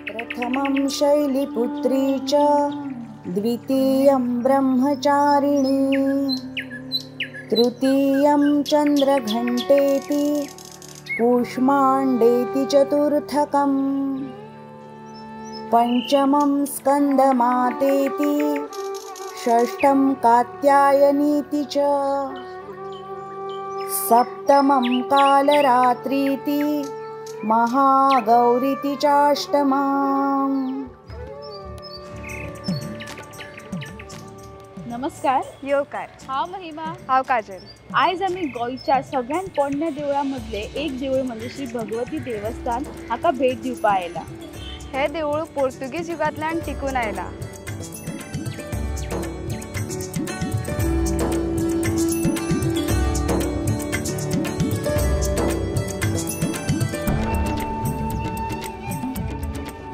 प्रथमं शैलपुत्री च द्वितीयं ब्रह्मचारिणी तृतीयं चंद्रघंटेति कूष्मांडेति चतुर्थकं पंचमं स्कंदमातेति षष्ठं कात्यायनीति च सप्तमं कालरात्रीति महागौरीति चाष्टमम्। नमस्कार। येवकार। हांव महिमा। हांव काजल। आयज आमी गोंयच्या सगळ्यात पोरण्या देवळां मदले एक देवूळ म्हणजे श्री भगवती देवस्थान हाका भेट दिवपाक आयला। हे देवूळ पोर्तुगीज युगांतल्यान टिकून आयला।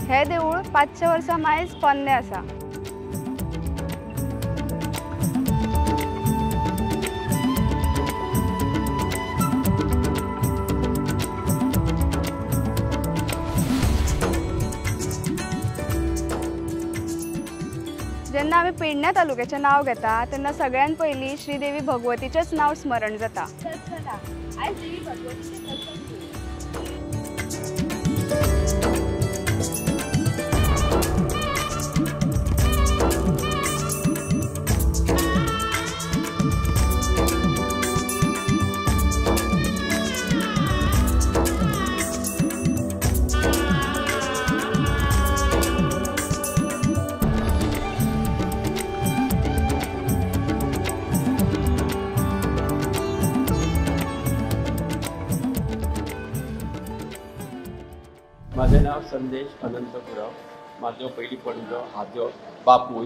हे देवूळ 500 वर्सां मायज पोन्नें आसा। जेन्ना आमी पेडण्या तालुक्याचें नांव घेता तेन्ना सगळ्यान पयलीं श्रीदेवी भगवतीचेंच नांव स्मरण जाता। चला आयज देवी भगवतीचें दर्शन घेवया। माझे नाव संदेश अनंत गुरव। म्हाजो पयलीं पणजो आजो बापूय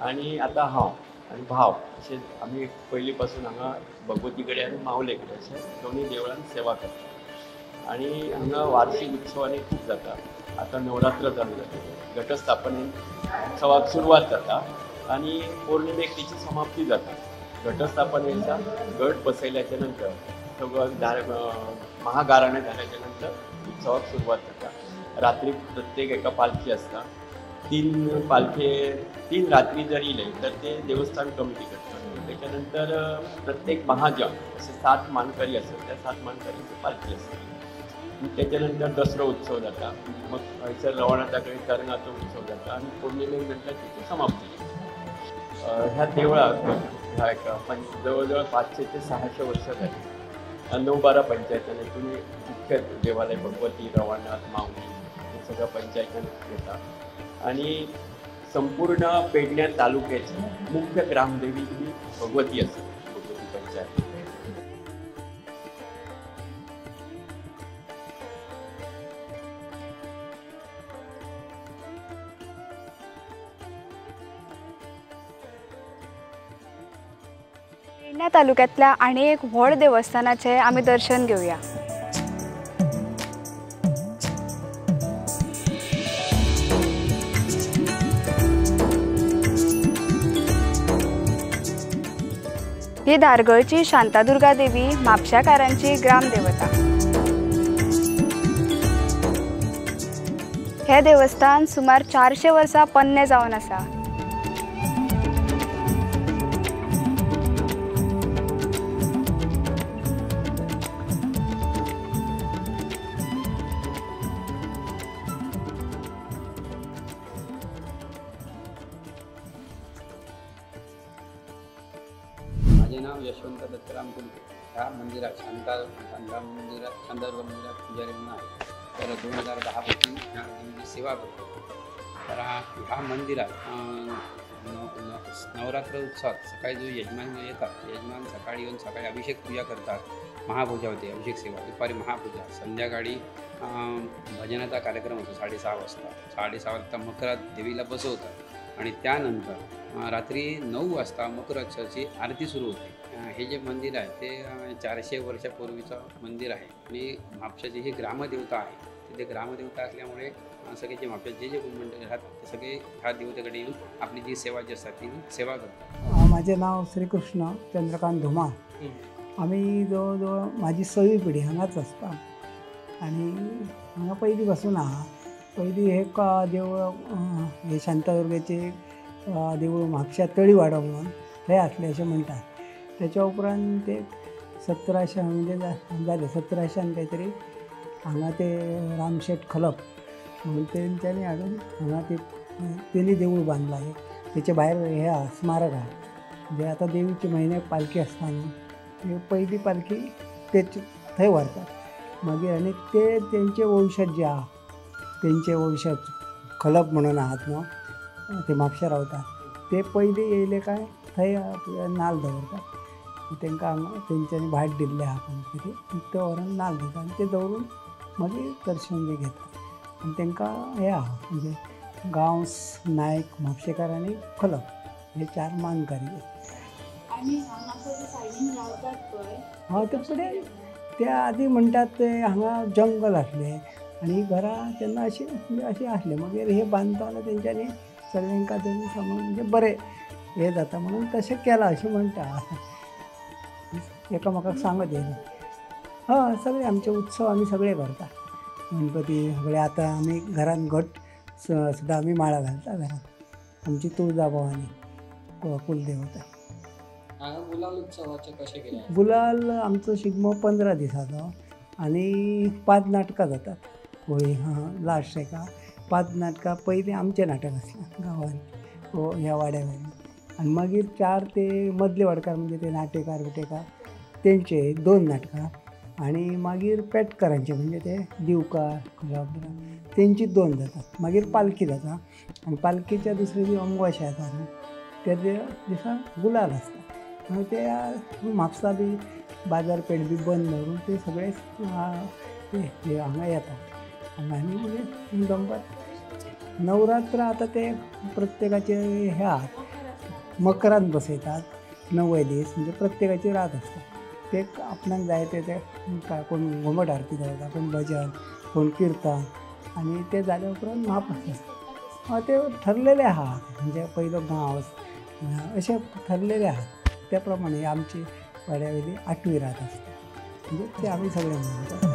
आनी आतां हांव आनी भाव अशें आमी पयलीं पासून हांगा भगवती कडेन आनी मावले कडेन अशें दोनूय देवळान सेवा करता आनी हांगा वार्षीक उत्सव आनी खूब जाता। आतां नवरात्र चालू जाता, घटस्थापनेन उत्सवाक सुरवात जाता आनी पौर्णिमेक तेची समाप्ती जाता। घटस्थापनेचा घट बसयल्याच्या नंतर सगळं महागाराणें जाल्याच्या नंतर उत्सवाक सुरवात जाता। रात्री प्रत्येक एका पालखी आसता, 3 पालखे 3 रात्री जर येयले तर ते देवस्थान कमिटी करता। त्याच्यानंतर प्रत्येक महाजन असे 7 मानकरी आसतात, त्या 7 मानकरींची पालखी आसता। त्याच्यानंतर दसरो उत्सव जाता, मग हयसर रवळनाथा कडेन तरंगाचो उत्सव जाता आनी पौर्णिमेक नंतर तिची समाप्ती। ह्या देवळाक ह्या एका जवळ जवळ 500 ते 600 वर्सां जाली। 9-12 पंचायतांनी तुमी मुख्य देवालय भगवती रवळनाथ माऊली हे सगळं पंचायतान येता आनी संपूर्ण पेडण्या तालुक्याची मुख्य ग्रामदेवी ही भगवती आसा, भगवती पंचायत। पेडण्या तालुक्यांतल्या आनी एक व्हड देवस्थानाचें आमी दर्शन घेवया। ही धारगळची शांतादुर्गा देवी म्हापशाकारांची ग्रामदेवता। हे देवस्थान सुमार 400 वर्सां पोन्नें जावन आसा। माझे नाव यशवंत दत्तराम कुलके। ह्या मंदिरात शांतादुर्गा मंदिरात पुजारी म्हणून आहे। तर 2010 पासून ह्या देवीची सेवा करतो। तर ह्या मंदिरात नवरात्र उत्सवात सकाळी जो यजमान येतात, यजमान सकाळी येऊन सकाळी अभिषेक पूजा करतात, महापूजा होते, अभिषेक सेवा, दुपारी महापूजा, संध्याकाळी भजनाचा कार्यक्रम होतो 6:30 वाजता। 6:30 वाजता मकरात देवीला बसवतात आणि त्यानंतर रात्री 9 वाजता मकरोत्सवाची आरती सुरू होते। हे जे मंदिर आहे ते 400 वर्षापूर्वीचं मंदिर आहे आणि म्हापशाची ही ग्रामदेवता आहे। तिथे ग्रामदेवता असल्यामुळे सगळे जे म्हापशाचे जे मंडळी राहतात ते सगळे ह्या देवतेकडे येऊन आपली जी सेवा जी असतात ती सेवा करतात। माझे नाव श्रीकृष्ण चंद्रकांत धुमाळ। आम्ही जवळजवळ माझी 6वी पिढी हांगाच आसता आनी हांगा पयलीं पासून आहा. पयलीं हे देवूळ हे शांतादुर्गेचें देवूळ म्हापश्या तळीवाडो म्हणून थंय आसलें अशें म्हणटात. तेच्या उपरांत ते 1700 म्हणजे जालें 1700 कांय तरी हांगा ते रामशेट खलप म्हणून तेंच्यांनी हाडून हांगा ते तेणी देवूळ बांदलां. हे तेचे भायर हे आहा स्मारक आहा. म्हणजे आतां देवीचे म्हयन्याक पालखी आसता न्हू, ते पयली पालखी तेच थंय व्हरतात. मागीर आनी ते तेंचे वंशज जे आहा तेंचे वंशज खलप म्हणून आहात न्हू, ते म्हापशा रावतात. ते पयलीं येयले काय थंय नाल्ल दवरतात. तांकां हांगा तेंच्यांनी भाट दिल्लें आहा कोण तरी, ते व्हरून नाल्ल दिता आनी ते दवरून मागीर दर्शन बी घेतात. आनी तांकां हें आहा म्हणजे गांवस, नायक, म्हापशेकार आनी खलप हे 4 मानकारी. आनी हांगासर जे सायडीन रावतात पळय, हय, ते फुडें त्या आदी म्हणटात ते हांगा जंगल आसलें आनी घरां तेन्ना अशें म्हणजे अशें आसलें. मागीर हे बांदताना तेंच्यांनी सगळ्यांक धरून सांगून म्हणजे बरें हें जाता म्हणून तशें केलां अशें म्हणटा. एकामेकाक सांगत येयलें. हय, सगळे आमचे उत्सव आमी सगळे करता. गणपती सगळे आतां आमी घरान घट सुद्दां आमी माळा घालता घरान. आमची तुळजा भवानी कुलदेवता. हांगा गुलाल उत्सवाचें कशें कितें? गुलाल आमचो शिगमो 15 दिसाचो आनी 5 नाटकां जातात. होळी हां लास्ट एका 5 नाटकां. पयलीं आमचें नाटक आसलें गांवान ह्या वाड्या वयलें. आनी मागीर 4 ते मदले वाडकार म्हणजे ते नाटेकार बिटेकार तेंचे 2 नाटकां आनी मागीर पेटकारांचे म्हणजे ते दिवकार खलप तेंची 2 जातात. मागीर पालखी जाता आनी पालखीच्या दुसरे दीस अमवाशा येता न्हू, त्या दिसा गुलाल आसता. मागीर ते म्हापसा बी बाजारपेठ बी बंद दवरून ते सगळे ते हांगा येता. आनी मागीर दनपार नवरात्र आतां ते प्रत्येकाचे हे आहात मकरान बसयतात 9 दीस, म्हणजे प्रत्येकाची रात आसता. ते आपणाक जाय ते ते कोण घुमट आरती दवरता, कोण भजन, कोण किर्तन आनी ते जाल्या उपरांत महाप्रसाद. ते ठरलेले आहा म्हणजे पयलो गांव अशें ठरलेले आहात. त्या प्रमाणे आमची वाड्या वयली 8वी रात आसता, म्हणजे ते आमी सगळे मनयतात.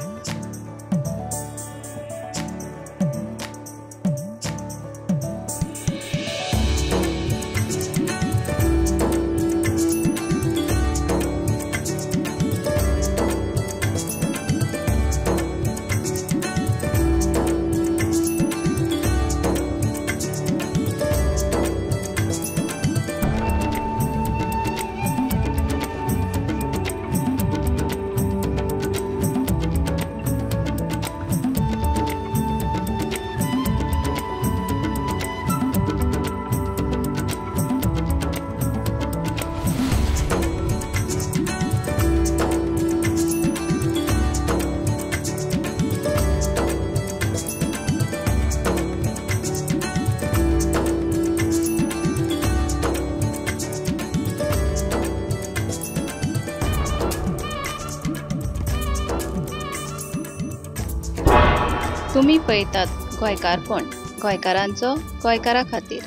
तुमी पळयतात गोंयकारपण, गोंयकारांचो गोंयकारा खातीर.